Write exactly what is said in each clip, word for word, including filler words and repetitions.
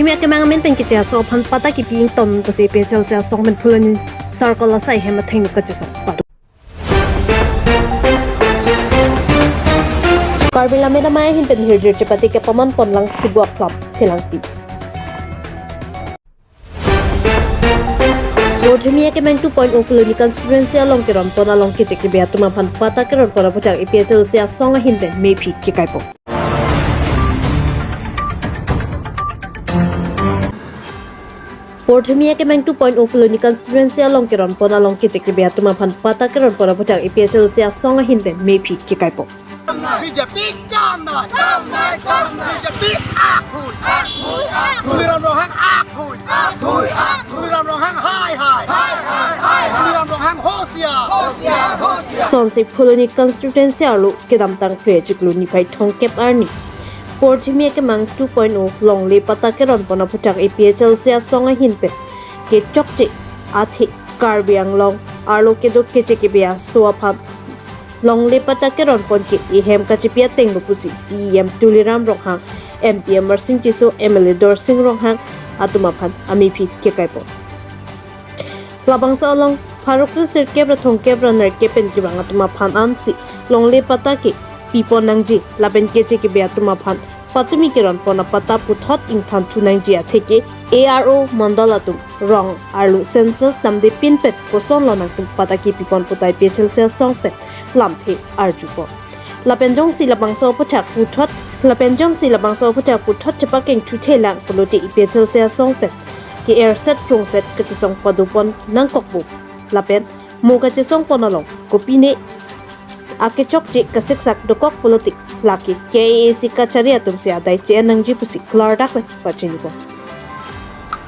Porthimi akemang amen pen keche aso aphan patta kepi ington pusi A P H L C asong pen Phuloni Circle asai hem athengno kachesong pado. Karbi Lammet Amei ahin pen hirjir chepate kepaman ponlang Sibu Aklap Phelangpi. Porthimi akemang two point oh Phuloni constituency along keron pon along keche kebe atum aphan patta keron pon aphuthak A P H L C asong ahin pen mephi kekaipo. Porthimi akemang two point oh Phuloni constituency along keron pon along keche kebe atum aphan patta keron pon aphuthak A P H L C asong ahin pen mephi kekaipo. B J P kam nai. Kam nai, kam nai. B J P akhui. Akhui, akhui. Tuliram Ronghang akhui. Akhui, akhui. Tuliram Ronghang hai, hai. Hai, hai, hai, hai. Tuliram Ronghang hosiar. Hosiar, hosiar. Sonsi Phuloni constituency arlo kedamtang Phre chiklo niphai thomkep arni porthimi akemang two point oh longle patta keron pon aphuthak A P H L C asong ahin pen kechokche athe Karbi Anglong arlo kedo keche kebe aso aphan longle patta keron pon ke ehem kachepi atengno pusi C E M Tuliram Ronghang, M P Amarsing Tisso, M L A Dorsing Ronghang atum aphan amephi kekaipo. Labangso along pharo kre sirkep ra thomkep ra nerkep pen kevang atum aphan ansi longle patta kepi pon nangji lapen keche kebe atum aphan patumi keron pon apatta puthot ingthan thu nangji atheke A R O mondol atum rong arlo census damde pin pen kosonlo nangtum patta kepi pon puta A P H L C asong pen lamthe arjupo. Lapen jongsi labangso aphuthak puthot, lapen jongsi labangso aphuthak puthot chepakeng thuthe lang pulote A P H L C asong pen ke erset prungset kachesong pado pon nangkokpo. Lapen mo kachesong pon along kopine akechokche kasiksak dokok pulote lake K A A C kachari atumsi adai che-en nangji pusi klardak pen pachinipo.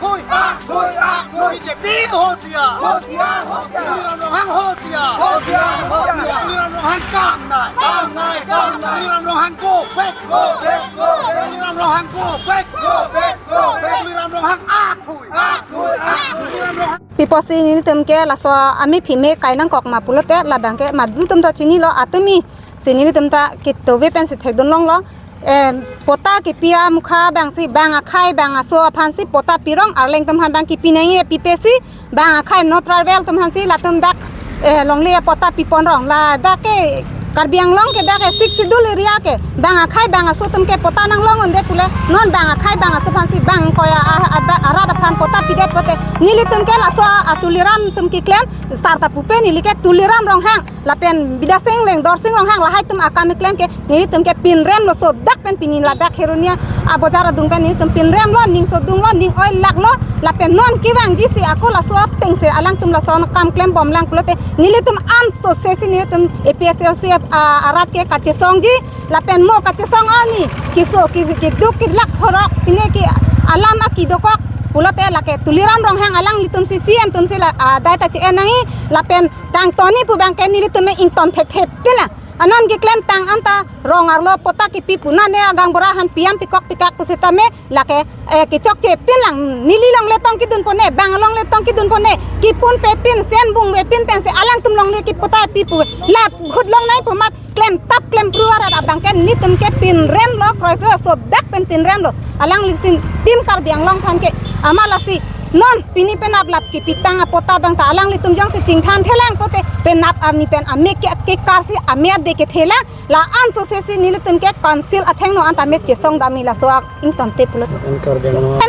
Akhui, akhui, akhui. B J P hosiar. Hosiar, hosiar. Tuliram Ronghang hosiar. Hosiar, hosiar. Tuliram Ronghang kam nai. Kam nai, kam nai. Tuliram Ronghang go back. Go back, go back. Tuliram Ronghang go back. Go back, go back. Tuliram Ronghang akhui. Akhui, akhui. Tuliram Ronghang. Piposi nelitum ke laso amephi me kai nangkok ma pulote labang ke madu tum ta chinilo atumi si nelitum ta kitove pensi thekdun longlo. Em, patta kepi amukha abangsi bang akhai bang aso aphansi patta pirong, Arleng atum aphan bang kepi nangji pipesi bang akhai non tribal atum aphansi latum dak, eh, longle patta pipon rong ladak ke Karbi Anglong ke dak ke Sixth Schedule area ke bang akhai bang aso atum ke patta nanglong unde pule non bang akhai bang aso aphansi bang koya a, a, a, arat aphan patta pidet pote nelitum ke laso a, a Tuliram atum keklem sar ta pupe neli ke Tuliram Ronghang lapen Bidya Sing Engleng, Dorsing Ronghang lahai atum akam keklem ke nelitum ke pinrem lo sodak pen pini ladak Kheroni abojar adung pen nelitum pinrem lo ning sodung lo ning oi lak lo lapen non kevangji si ako laso atengsi alangtum laso akam klem bom lang pulote nelitum anso sesi nelitum A P H L C, ah, arat ke kachesongji lapen mo kachesong arni keso ke keduk kelak horok pine ke alam aki dokok pulote lake Tuliram Ronghang alanglitumsi C M atumsi la, ah, adai ta che-en nangji lapen tang toni pu abang ke nelitum me ington thekthe pila. Anon keklem tang anta rong arlo patta kepi pu nane agang bora han piam pikok pikak pusitame lake, eh, kechokche pin lang neli longle tong kedun pone bang longle tong kedun pone kipun pe pin sen bung ve pin pensi alangtum longle kepatta pi pu la khut long nai pu amat klem tap klem pru arat abang ke nelitum ke pinrem lo kroi kroi sodak pen pinrem lo alanglitum Team Karbi Anglong aphan ke amat lasi non pini penap lap kepitang apatta abang ta alanglitum jongsi chingthan thelang pote penap arni pen ame ke kekarsi ame ade kethelang la anso sesi nelitum ke council athengno anta me chesong dam-i laso ak ington te pulote. Team Karbi Anglong.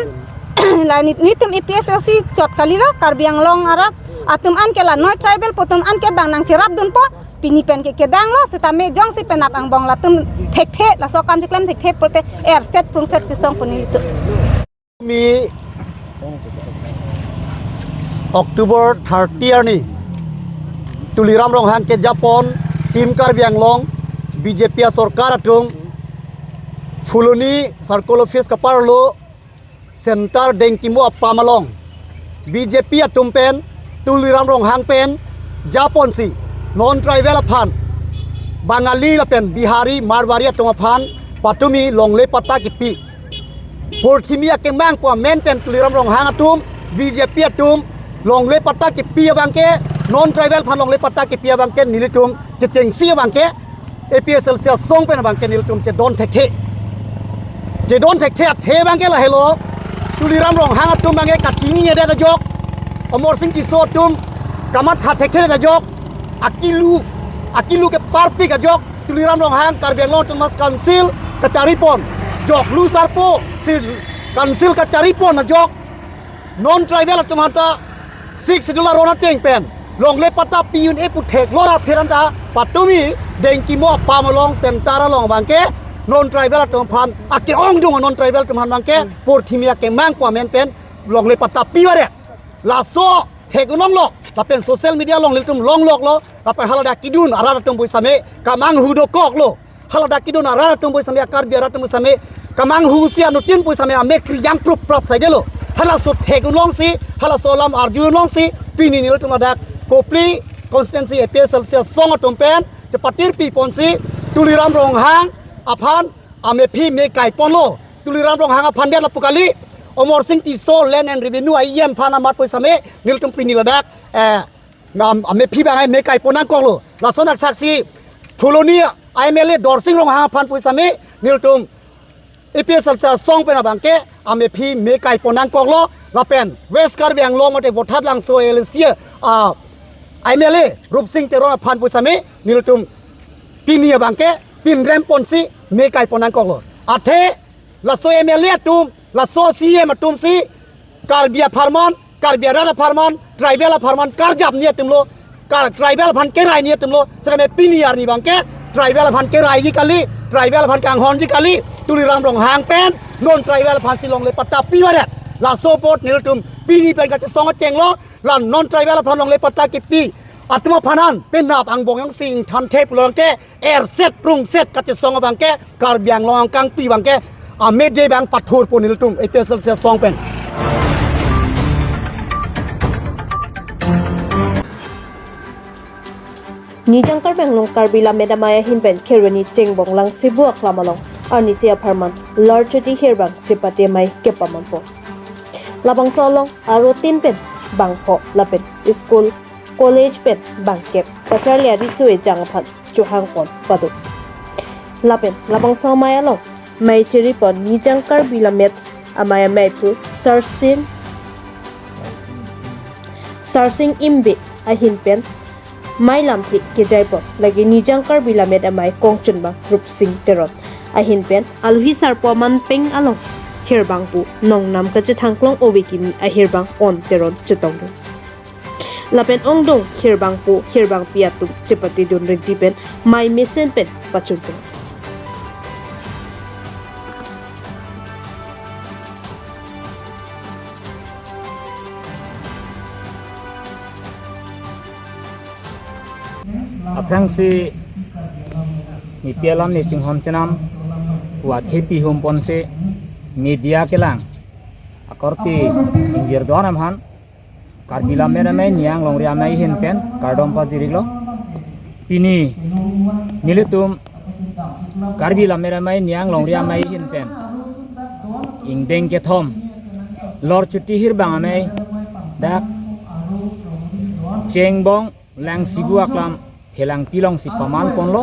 La ni, nelitum A P H L C chot kalilo Karbi Anglong arat atum an ke la non tribal pu atum an ke bang nangcherap dunpo pini pen ke kedang lo sitame jongsi penap angbong latum thekthe laso akam keklem thekthe pulote erset prungset chesong pu nelitum. Mi October thirty arni Tuliram Ronghang kejapon Team Karbi Anglong B J P asorkar atum Phuloni Circle Office kaparlo Center Dengkimo apam along B J P atum pen Tuliram Ronghang pen japonsi non tribal aphan Bangali lapen Bihari Marwari atum aphan patumi longle patta kepi. Porthimi akemang pu amen pen Tuliram Ronghang atum B J P atum longle patta kepi abang ke non tribal aphan longle patta kepi abang ke nelitum kechengsi abang ke A P H L C asong pen abang ke nelitum chedon thekthe. Chedon thekthe athe abang ke lahelo. Tuliram Ronghang atum abangke kachininedet ajok, Amarsing Tisso atum kamatha thekthedet ajok, akilu, akilu keparpik ajok, Tuliram Ronghang Karbi Anglong Autonomous Council kacharipon, joklu sarpo si council kacharipon ajok, non tribal atum aphanta Sixth Schedule aron ateng pen longle patta pi un-e pu theklong ra pherangta patumi Dengkimo apam along center along abangke non tribal atum aphan ake-ongdung non tribal atum aphan abangke porthimi akemang pu amen pen longle patta pi varet. Laso thek un-onglo, lapen social media along ilitum longloklo, lapen haladak kedun arat atum pusitame kamanghu dokoklo. Haladak kedun arat atum pusitame, Karbi arat atum pusitame kamanghu si anuttin pusitame amek kri jang prup prup saidelo. Halaso thek un-ongsi, halaso alam arju un-ongsi, pini nelitum ladak Kopili constituency A P H L C asong atum pen chepatir piponsi Tuliram Ronghang aphan amephi me kaiponlo. Tuliram Ronghang aphan det lapu kali, Amarsing Tisso Land and Revenue a-E M aphan amat pusitame nelitum pini ladak, eh, nam amephi abang me kaipon nangkoklo. Lason aksaksi Phuloni a M L A Dorsing Ronghang aphan pusitame nelitum A P H L C asong pen abangke amephi me kaipon nangkoklo. Lapen West Karbi Anglong mate Vothatlangso A L A C a M L A Rupsing Teron aphan pusitame nelitum pini abangke pinrem ponsi me kaipon nangkoklo. Athe laso M L A atum, laso C E M atumsi Karbi apharman, Karbi arat apharman, tribal apharman karjapji atumlo, kar tribal aphan keraiji atumlo, setame pini arni abangke tribal aphan keraiji kali, tribal aphan kanghonji kali, Tuliram Ronghang pen non tribal aphansi longle patta pi varet. Laso apot nelitum pini pen kachesong achenglo, la non tribal aphan longle patta kipi atum aphan an penap angbong jongsi ingthan the pulo tangte erset prungset kachesong abangke Karbi Anglong angkangpi abangke amede abang pathurpo nelitum A P H L C asong pen. Nijang Karbi Anglong Karbi Lammet Amei ahin pen Kheroni Chengbong Langsibu Aklam along arnisi apharman Lorchuti Hirbang chepate amei kepamanpo. Labangso along arotin pen bangpho lapen school, college pen bangkep kacharli ariso ejang aphan chohangpon pado. Lapen labangso amei along mei cheripon Nijang Karbi Lammet Amei ameiphu Sarsing, Sarsing Imbe ahin pen mei lamthe kejaipon lake Nijang Karbi Lammet Amei kongchunbang Rupsing Teron ahin pen alohi sarpo aman peng along hirbang pu nongnam kachethangklong ove kimi ahirbang On Teron chetongdun. Lapen ongdung hirbangpo hirbangpi atum chepatedun rinti pen mei mesen pen pachunpon. Aphrangsi nepi alam ne chinghon chenam pu athe pihum ponsi media kelang akorte ingjir don aphan Karbi Lammet Amei Niyang Longri Amei ahin pen kardom pajirlo. Pini nelitum Karbi Lammet Amei Niyang Longri Amei ahin pen ingdeng kethom Lorchuti Hirbang Amei dak Chengbong Langsibu Aklam Phelangpi alongsi pamanponlo.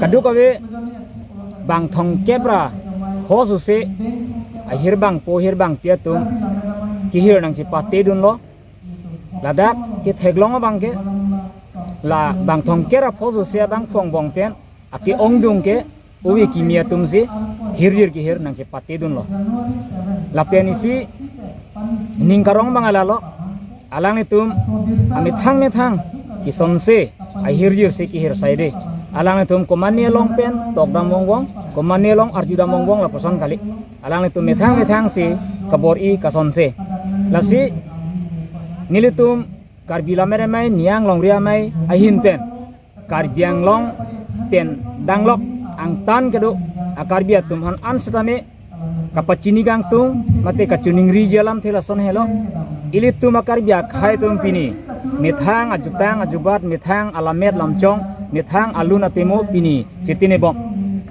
Kadokave bang thomkep ra hos use ahirbangpo hirbangpi atum kehir nangchepatedunlo. Ladak ketheklong abangke la bang thomkep ra hos use abang phongbong pen ake-ongdung ke ove kimi atumsi hirjir kehir nangchepatedunlo. Lapen isi ning karong abang lalo, alanglitum amethang methang kesonse ahirjirsi kehir saide. Alanglitum komane along pen tokdam vongvong, komane along arjudam vongvong lapuson kali. Alanglitum methang methangsi kabor-i kasonse. Lasi nelitum Karbi Lammet Amei Niyang Longri Amei ahin pen Karbi Anglong pen danglok angtan kedo a-Karbi atum aphan an setame kapachini kangtung mate kachiningriji alamthe lason helo. Ilitum a-Karbi akhei atum pini methang ajutang ajubat, methang alammet lamchong, methang alun atemo pini chetinebom.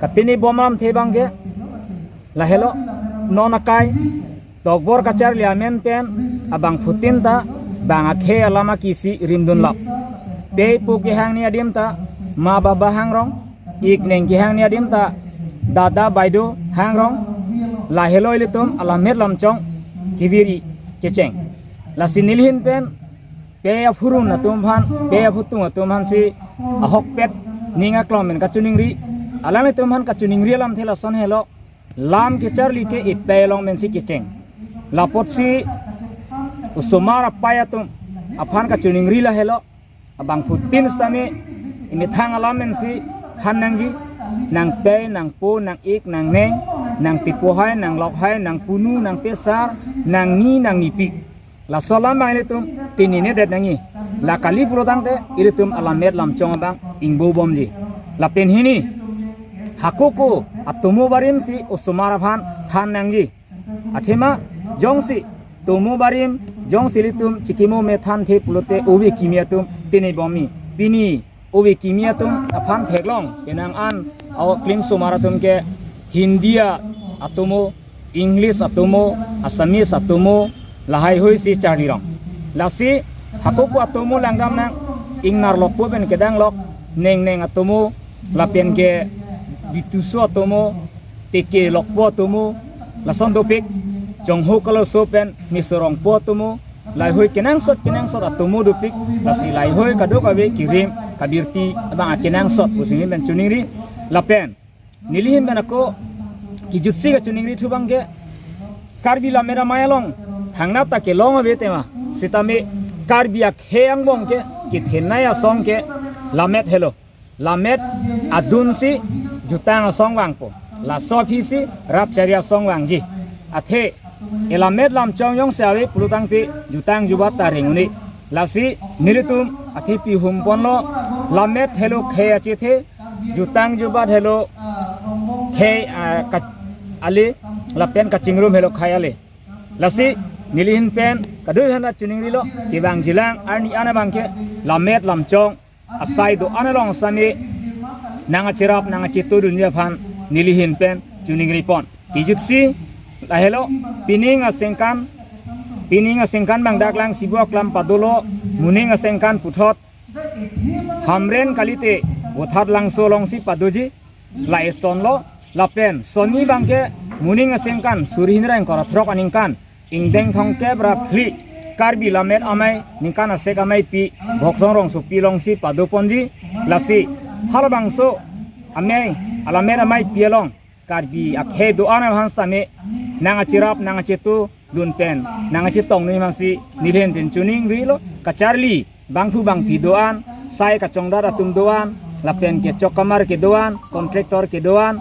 Katinebom alamthe abangke lahelo, non akai tokbor kacharli amen pen abangphutin ta bang akhei alam akisi rimdunlap. Pei pu kehang ni adim ta ma baba hangrong, ik neng kehang ni adim ta dada baido hangrong. Lahelo ilitum alammet lamchong kiviri kecheng. Lasi nelihin pen pei aphurun atum aphan, pei aphutung atum aphan si ahokpet ning aklong pen kachiningri. Alanglitum aphan kachiningri alamthe lason helo, lam kecharli ke ipei along pensi kecheng. Lapotsi osomar apai atum aphan kachiningri lahelo, abangphutin sitame imethang alam pensi than nangji, nangpei, nangpo, nang-ik, nangneng, nangpipo hai, nanglok hai, nangpunu, nangpesar, nangni, nangnipi. Laso alam abang ilitum pini nedet nangji. La kali pulo tangte ilitum alammet lamchong abang ingbobomji. Lapen hini, hako ako atomo barim si osomar aphan than nangji. Athema jongsi tomo barim, jongsi ilitum chikimo me thanthe pulote ove kimi atum tenebomji. Pini ove kimi atum aphan theklong, penang an a-oklim osomar atum ke Hindi atomo, English atomo, Assamese atomo, lahaihui si charlirong. Lasi hako ako atomo langdam nang, ingnar lokpo pen kedanglok, nengneng atomo, lapen ke Bituso atomo, teke lokpo atomo, lason dopik, Jongho Kaloso pen Mesorongpo atomo, lahaihui kenangsot kenangsot atomo dopik. Lasi lahaihui kadokave kirim kabirti abang akenangsot pusi neli pen chiningri. Lapen nelihin pen ako kijutsi kachiningri thu abang ke, Karbi Lammet Amei along thangnat ta kelong ave tema, sitame Karbi akhei angbong ke kethenei asong ke lammet helo. Lammet adun si jutang asong vangpo, laso aphi si rat chari asong vangji. Athe elammet lamchong jongsi ave pulo tangte jutang jubat ta ring un-e. Lasi nelitum athe pihum ponlo, lammet helo khei achethe, jutang jubat helo khei, ah, ka-, ale, lapen kachingrum helo khei ale. Lasi nelihin pen kadokave aphan chiningrilo, kevangjilang arni an abang ke lammet lamchong asai do-an along sitame nangkacherap nangkachetudunji aphan nelihin pen chiningripon. Kijutsi lahelo, pining aningkan, pining aningkan abang dak Langsibu aklam padolo, moning aningkan puthot Hamren kalite Vothatlangso alongsi padoji, la esonlo. Lapen sonni abang ke moning aningkan suri hini ra ingkoi ra throk aningkan, ingdeng thomkep ra phli, Karbi Lammet Amei ningkan asek ameipi Bhoksong Rongsopi alongsi padoponji. Lasi halabangso amei, alammet ameipi along Karbi akhei do-an aphan sitame nangkacherap nangkachetudun pen nangkachetongdun aphansi nelihin pen chiningrilo. Kacharli bangphu bangpi do-an, sai kachongdat atum do-an, lapen ke chokkamar kedo-an, contractor kedo-an,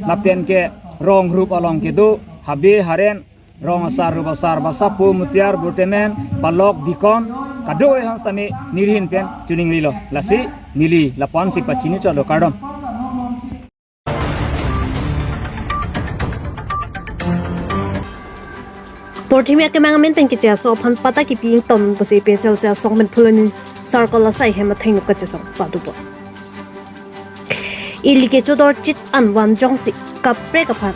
lapen ke rong rup along kedo, habe haren, rong asar rup asar, basapo, mutiar, burtemen, palok, dikon, kadokave aphan sitame nelihin pen chiningrilo. Lasi neli lapu-ansi pachini chotlo, kardom. Porthimi akemang amen pen keche aso aphan patta kipi ington pusi A P H L C asong pen Phuloni circle asai hem athengno kachesong padopo. Ili kechodor chit an van jongsi kaprek aphan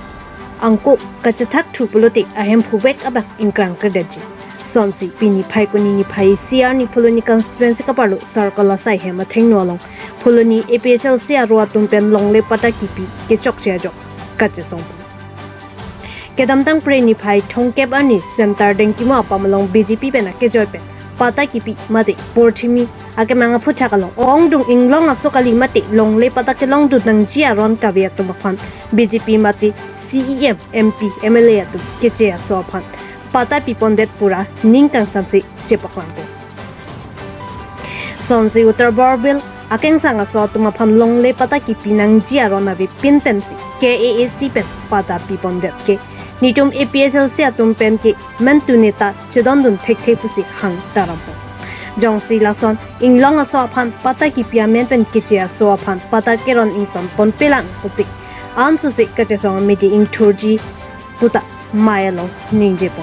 angko kachethak thu pulote ahemphu vek abang ingkrang kredetji. Sonsi pini Phaikuni niphai isi arni Phuloni constituency kaparlo circle asai hem athengno along Phuloni A P H L C aro atum pen longle patta kipi kechokche ajok kachesong. Kedamtang Phre niphai thomkep arni Center Dengkimo apam along B J P pen akejoi pen patta kipi mate porthimi akemang aphuthak along ongdung inglong aso kali mate longle patta kelongdun nangji aron kave atum aphan B J P mate C E M, M P, M L A atum keche aso aphan patta pipondet pura ning kangsamse chepaklangpo. Sonsi Uttar Borbil akengsang aso atum aphan longle patta kipi nangji aron avepin pensi K A A C pen patta pipondet ke netum A P H L C atum pen ke mentu neta chedondun thekthe pusi hang tarampo. Jongsi lason inglong aso aphan patta kipi amen pen keche aso aphan patta keron ington ponpelang putik ansose kachesong amidi ingthurji puta mei along ningjepo.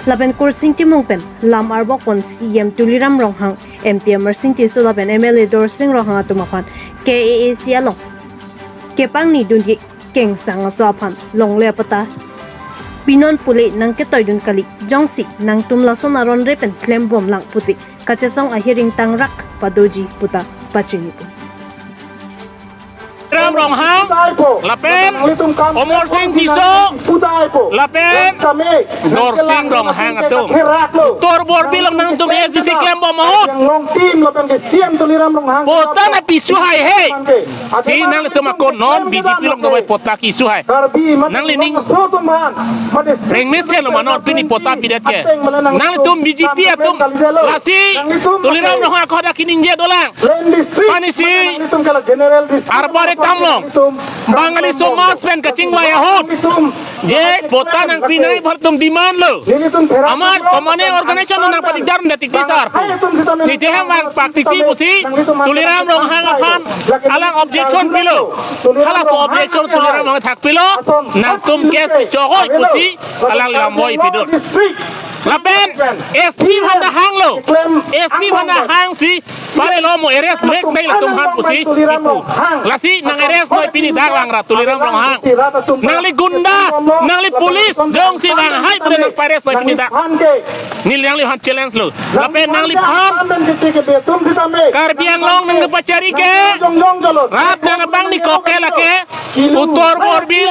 Lapen Kursing Timung pen lam arbok pon C E M Tuliram Ronghang, M P Amarsing Tisso lapen M L A Dorsing Ronghang atum aphan K A A C along kepangnidunji kengsang aso aphan longle patta pinon pule nangketoidun kali, jongsi nangtum lason aron re pen klembomlang puti kachesong ahiring tangrak padoji puta pachinipo. Ronghang, lapen Amarsing Tisso, lapen Dorsing Ronghang atum. Uttar Borbil along nangtum A S D C klembom ahut, patta nangpisuhai he. Si nanglitum ako non B J P along dovai patta kisuhai. Nanglining rengmesen lo ma non pini patta pidet ke. Nanglitum B J P atum, lasi Tuliram Ronghang ako hadak kaningje dolang. Mane si arbar ekdam along Bangali somaj pen kachingvai ahut, je patta nangpinangji pu atum demand lo. Amat common organization nangpatikdar det tik sar pu. Niteham vang pak tik pusi Tuliram Ronghang aphan alang objection pilo. Halaso objection Tuliram Ronghang thakpilo, nangtum case pichok oi pusi alang lam voi pidun. Lapen S P aphan ta hanglo. S P aphan ta hangsi, pare lo mo arrest bek dei latum aphan pusi kipu. Lasi nang arrest noi pini dak lang ra Tuliram Ronghang. Nangli gunda, nangli police, jongsi vanghai pule nangpa-arrest noi pini dak. Neli nangliphan challenge lo. Lapen nangliphan Karbi Anglong nangpachari ke, rat nangpangni kok ke lake Uttar Borbil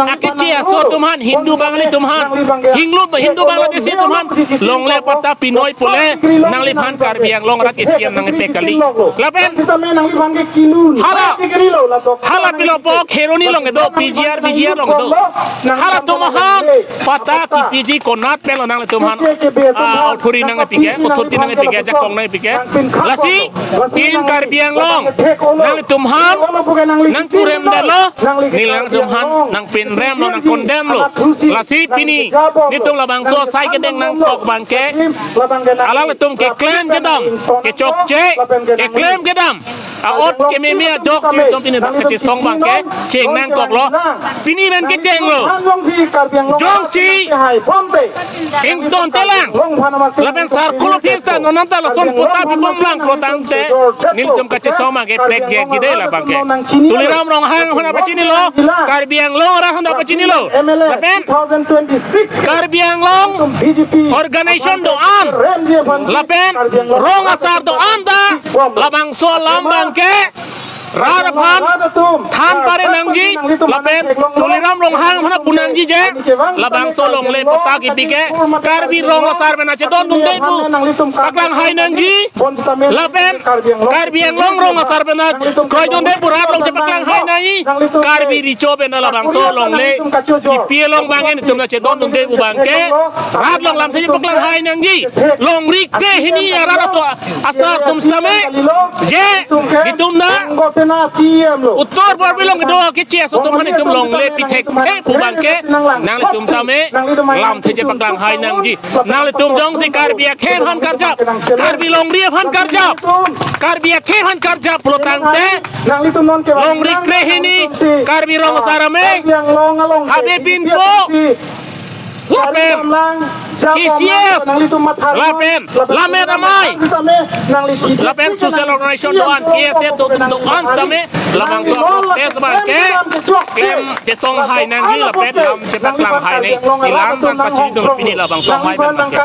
akeche aso atum aphan, Hindu Bangali atum aphan, Hindu, Hindu Bangladeshi atum aphan longle patta pinoi pule nangliphan Karbi Anglong arat ke C E M nangpepek kali. Lapen hala, hala pilo po Kheroni along kedo, P G R, V G R along kedo. Halatum aphan patta kipiji konat pen lo nanglitum aphan, ah, authority nangpi ke, authority nangpi ke, jakong nangpi ke. Lasi Team Karbi Anglong, nanglitum aphan nangkurem detlo, neli nanglitum aphan nangpinrem lo, nang-condemn lo. Lasi pini nelitum labangso asai kedeng nangkok abang ke, alanglitum keklem kedam, kechokche, keklem kedam, a-ot kememe ajoksi nelitum pini dak kachesong abang ke cheng nangkoklo. Pini men kechenglo. Jongsi ingtontelang, lapen circle office ta non anta lason patta pibomlang pulotangte, nelitum kachesong abang ke pek jek gide labang ke. Tuliram Ronghang aphan ta pachinilo, Karbi Anglong arat aphan ta pachinilo. Lapen Karbi Anglong organization do-an, lapen rong asar do-an ta labangso alam abang ke rat aphan than pare nangji, lapen Tuliram Ronghang aphan pu nangji je, labangso longle patta kipi ke Karbi rong asar pen achedondunde pu paklanghai nangji, lapen Karbi Anglong rong asar pen kroidunde pu rat along chepaklanghai nangji. Karbi Recho pen labangso longle kipi along abang nelitum nachedondunde pu abang ke rat along lamthe chepaklanghai nangji. Longri krehini arat atum asar atum sitame, je nelitum na Uttar Borbil along kedo akeche aso atum aphan nelitum longle pithek the pu abang ke nanglitum tame lamthe chepaklanghai nangji. Nanglitum jongsi Karbi akhei aphan karjap, Karbi longri aphan karjap, Karbi akhei aphan karjap pulotangte, longri krehini Karbi rong asar amei, Habe Pinpo, lapen K C S, lapen Lammet Amei, lapen social organization do-an, K S A do, do-an sitame labangso protest abang ke klem chesonghai nangji lapen lam chepaklanghai nangji. Ilam abang pachidung pini labangso amei abang ke.